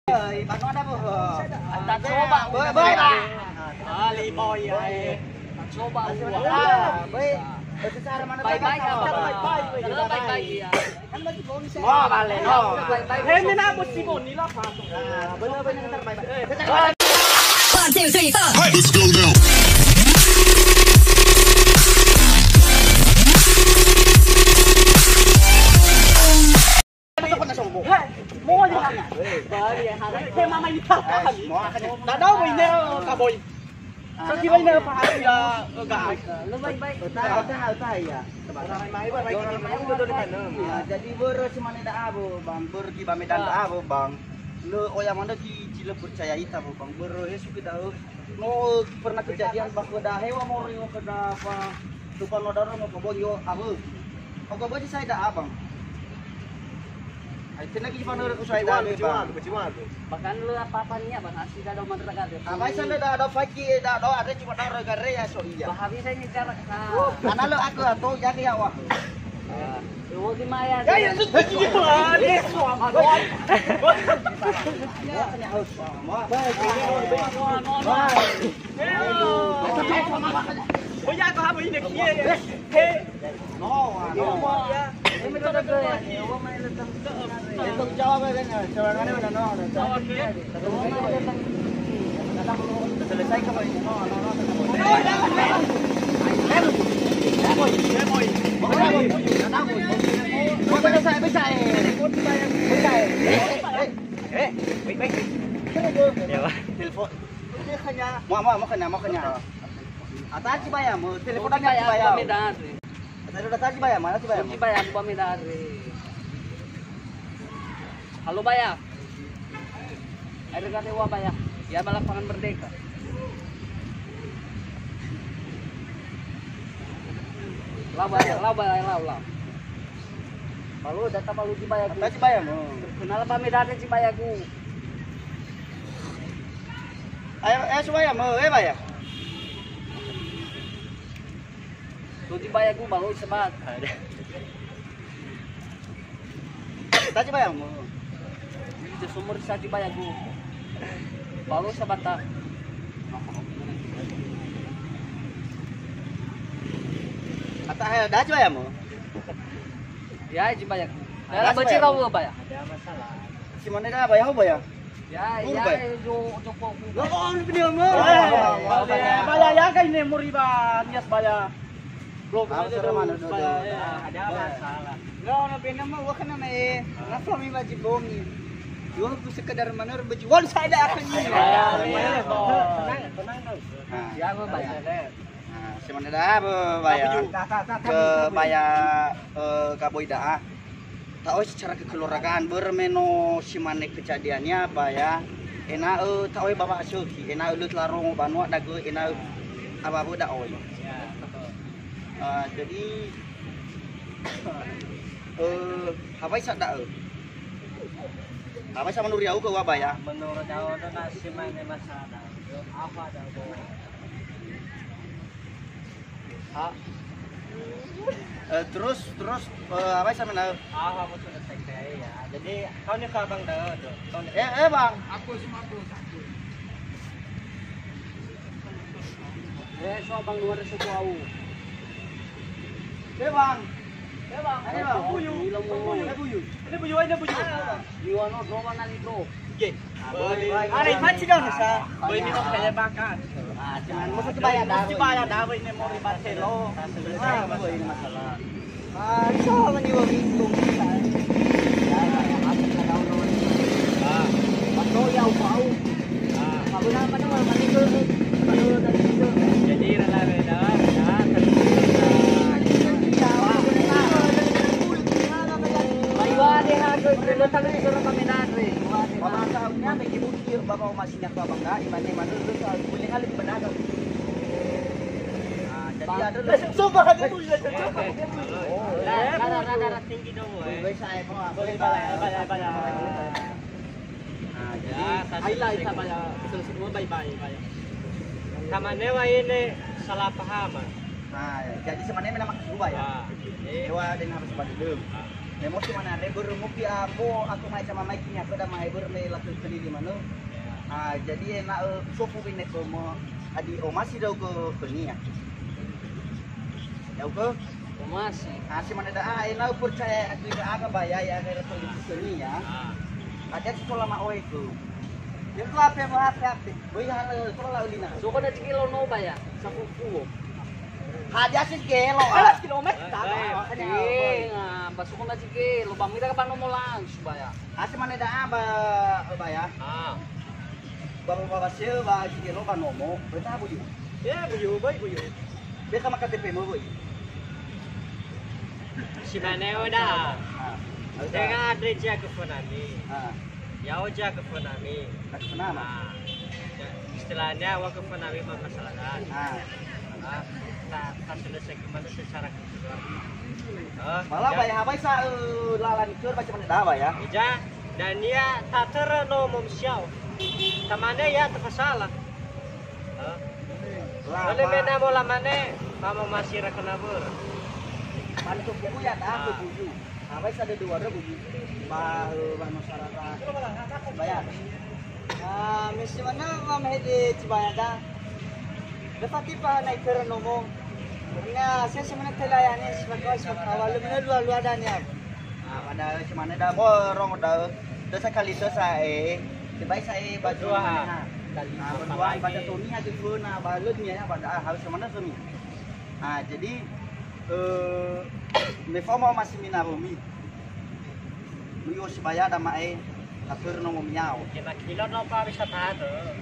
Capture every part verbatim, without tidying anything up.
Oi, banua ada, Bu. Tak coba, Boi, udah boi, boi. Bang. Ali boi, ya, eh. Tak coba, Boi, udah. Boi. Boi, secara mana Bye-bye, boi, Abang. Bye-bye, bye-bye. Bye-bye, ya. Kan bagi bonus, ya. Oh, balik, no. Bye-bye. Eh, mina bos si boni lah, Pak. Ah, benar, benar, benar, bye-bye. One, two, three, four. Let's go now. Hai, mau lihat. Bali, hai, mama ini tak tahan. Tidak tahu ini, Kak Boy. So, gimana, Pak? Ya, enggak. Lu baik-baik. Utah, utah, utah, ya. Ah, jadi börö si mane da'a, Bu, Bang. Börö ki ba Medan da'a, Bu, Bang. Lö oya manö ki, ci lö percaya ita, Bu, Bang. Börö he suku da'a. No pernah kejadian ba khöda hewa moroi khöda apa, tupa no daro mo kobonyo abu. Ogo boji sai da abang. Ai tenagi fanöre ku sai da, Bang. Bahkan lu apa-apa niat, Bang, asli da do mandragare. Apa isa le da do faki da do ada cuma daro gare ya so iya. Bahawi saya ini cara. Karena lu aku atau jadi ya wah. Telepon. Mau, mau, mau kena, mau kena. Ata ci baya, mau telepon aja ci baya. Ata udah tadi baya, mana ci baya? Ci baya, aku pamit dari. Halo, baya. Ada kata wa, baya. Ya, ba lapangan Merdeka. Lau, baya, lau, baya, lau, lau. Balu, data balu ci baya. Ata ci baya, mau. Kenal pamit dari ci baya, ku. Ayo, eh, supaya mau, eh, baya. Tuti bayagu balu sebat. Tadi bayamu. Itu sumur tadi bayagu. Balu sebat ta. Ata, eh, dah bayamu. Ya, ji bayagu. Ada bayamu. Ada masalah. Si mana dah bayamu, baya? Ya, ya, jo, jo, ko, ko. Lo, oh, ini dia, Mas. Baya, baya, ya, kan ini muriban, yes, baya. Belum ada terus, baya, ya. Ada masalah. Lo, na bena mah, wa kana na, eh, na suami wajib bongi. Yo, aku sekedar manor baju, wal saya ada akan ini. Ya, ya, ya. Tenang, tenang, tenang. Nah. Ya, gua baya. Nah, si mane da'a, baya, eh, baya, eh, Kak Boy da'a. Ta'ohe secara kekeluargaan, börö me no si mane kejadiannya, baya. Ena'ö ta'ohe ba wa'asökhi, ena'ö lö larongo banua da'ö, ena'ö awa'ö da'ohe. Ya, betul. Eh, jadi, eh, hawaisa da'ö? Hawaisa menurut ya'ugö, wa, baya? Menurut ya'ugö, na si mane masalah da'ö. Apa da'ö? Ha? Eh, terus, terus, eh, apa sama na? Ah, aku sudah cek saya, ya. Jadi, kau ni ke abang dah, tuh. Kau ni. Eh, eh, Bang. Aku semua aku satu. Eh, so abang luar suku au. Eh, Bang. Eh, Bang. Eh, Bang. Buyu. Buyu. Eh, Buyu. Ini Buyu, ini Buyu. Buyu, anu, dua mana itu? Oke. Are, paci dong, sa. Boi minum kayak bakat. Ah, jangan, mesti bayar dah, mesti bayar dah, ini mau ribet selo. Ah, boi ini masalah. Ah, insya Allah, ini wong itu. Ah. Betul ya, bau. Ah. Aku nama nama itu. Jadi, rela-rela, ya, terus. Bayu ada, ha, ke, ke, datang ke, ke, kami nanti. Masa, ya, bagi bukti, Bapak masih Abang, nggak? Iman, iman dulu, soal kuliah lebih berdagang. Ah, jadi ada dulu. Sumpah, ada dulu, ya, sumpah. Oh, darah, darah tinggi dong, eh. Boleh, saya, Pak. Boleh, boleh, boleh, boleh. Ah, jadi, ya, satu aila, satu. Ita, Pak, ya. Betul, semua baik-baik, Pak, ya. Sama newa ini salah paham, ah. Ah, ya. Jadi, sebenarnya memang maksud, Pak, ya. Ah, eh. Dewa dengan apa sebab itu. Ah. Me mosi mana re börö mupi ambo aku mai sama mai kinia peda mai börö me laku kelili manu. Ah, jadi ena'ö sofu bine komo adi omasi dau ke kenia. Ya'ugö? Omasi. Ah, si mane da'a, ena'ö percaya aku ida aga bayai aga ira toli kusönia. Ah. Ada si tola ma'oe ku. Ya'ugö ape mo ape ape. Böi hal tola la'ulina. Soko na cikilo no baya, safufuo. Hadia si kilo, ah. Kilometer. Eh, eh, ah, makanya eh, apa? Ngamba soko na cikilo, bang mira ka ba nomo langsung baya. Ah, si mane da'a ba, baya. Ah. Ba, ba, ba, ba, se, ba, cikilo ba nomo, beta buyu. Ya, buyu, baik buyu. Beta maka T P mu, boy. Si mane, oda. Ah, oda. Dengan ada jaga phone nami. Ah. Ya, oja ke phone nami. Ke phone nami. Ah. Ya, istilahnya, wa ke phone nami, maka salah. Ah. Ah, tak, tak selesai gimana secara keseluruhan. Ah, malah ya. Baya, habai sa, eh, lalan itu, baca mana dawa ya. Ija, dan ya, tak tereno momsiau. Tamane ya, terpasalah. Hah? Lah, Ole Pak. Mena mola mane, mama masih rakana ber. Bantu buku ya, dah, ah. Buku. Apa sih ada dua ribu buku? Ba, eh, ba masyarakat. Bayar. Ah, mesti mana, Mam Hedi, Cibayada? Dapat tipa naik ke Renomo. Nah, saya sebenarnya telah ya, nih, sebenarnya, sebenarnya, awal, mana dua, dua dan ya. Ah, pada cuman ada borong, ada, ada sekali tu saya, eh. Sebaik saya baju berdua. Mana, ha. Kali nah, berdua, pada Tony aja pun, nah, balik ni ya, pada, ah, harus mana Tony. Ah, jadi, eh, me fao ma'o masimi na romi. Muyo Sibaya da ma'e, katur no ngomiao. Kena kilo no pa bisa tahan.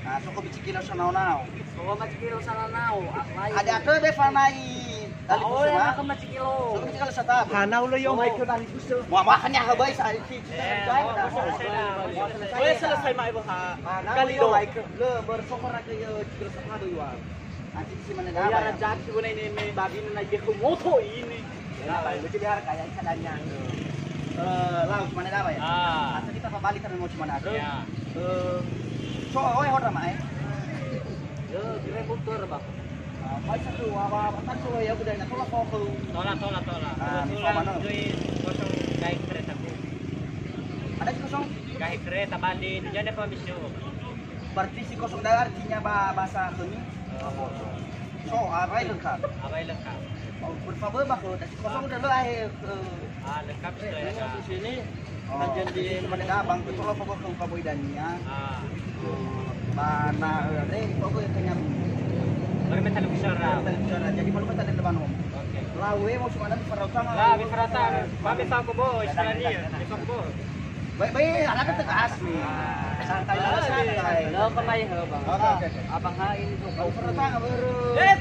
Ah, soko bici kilo sanao-nao. Soko bici kilo sanao-nao. Ada atö be fanai. Tali oh, kusuma. Ya, makan bici kilo. Soko bici kilo sata. Hana ulo yo mai ke tali kusuma. Wah, makanya habai sa iki. Eh, oh, selesai lah. Oh, selesai. Oh, ya, selesai mai baha. Hana kali ulo yo mai ke. Le bersokor aja ya kilo sata do yual. Anjing si mana. Oh, ya, dawa, ya. Rezeki guna ini me babi na dia ke moto ini. Ya, baik. Berarti dia harga yang sadanya. Eh, laut mana dawa ya? Ah. Atau kita pabalik kan mau cuma ada. Ya. Eh, so, oh, ya, orang mai. Ya, kira motor, Bang. Ah, baik satu, apa, apa, tak so, ya, udah, nak tolak, tolak, tolak. Tolak, tolak, tolak. Ah, kebetulan mana? Doi kosong gae keretaku. Ada si kosong? Gae kereta balik, di jana apa bisa? Berarti si kosong da'a artinya ba-, bahasa khömi? So, arai lengkap. Arai lengkap. Oh, berapa böbak, oh, dari kosong udah lo akhir, eh. Ah, lengkap sudah ya. Di sini, oh, aja di jadi mana dah, Bang, betul apa kau kau boy dania? Ah. Oh, mana, eh, re, kau kau yang kenyam. Baru minta lebih suara. Minta lebih suara. Jadi, malu minta dari depan, Om. Oke. Lawe, mau cuma ada di Farotang, lah, di Farotang. Mami tahu kau, Bo, Australia. Di Farotang, Bo. Baik, baik, anaknya tegas nih. Santai lah, santai. Lo kemai he, Bang. Oke, oke, oke. Abang ha ini tuh. Baru pernah tangga baru. Eh,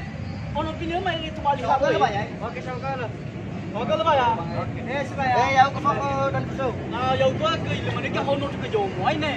ono pini mai itu bali. Sabar, Bang, ya. Oke, sabar. Oke, Bang, ya. Oke. Eh, Bang, ya. Eh, ya, aku mau ke dan besok. Nah, ya, gua ke ilmu ni kan ono ke jomo ini.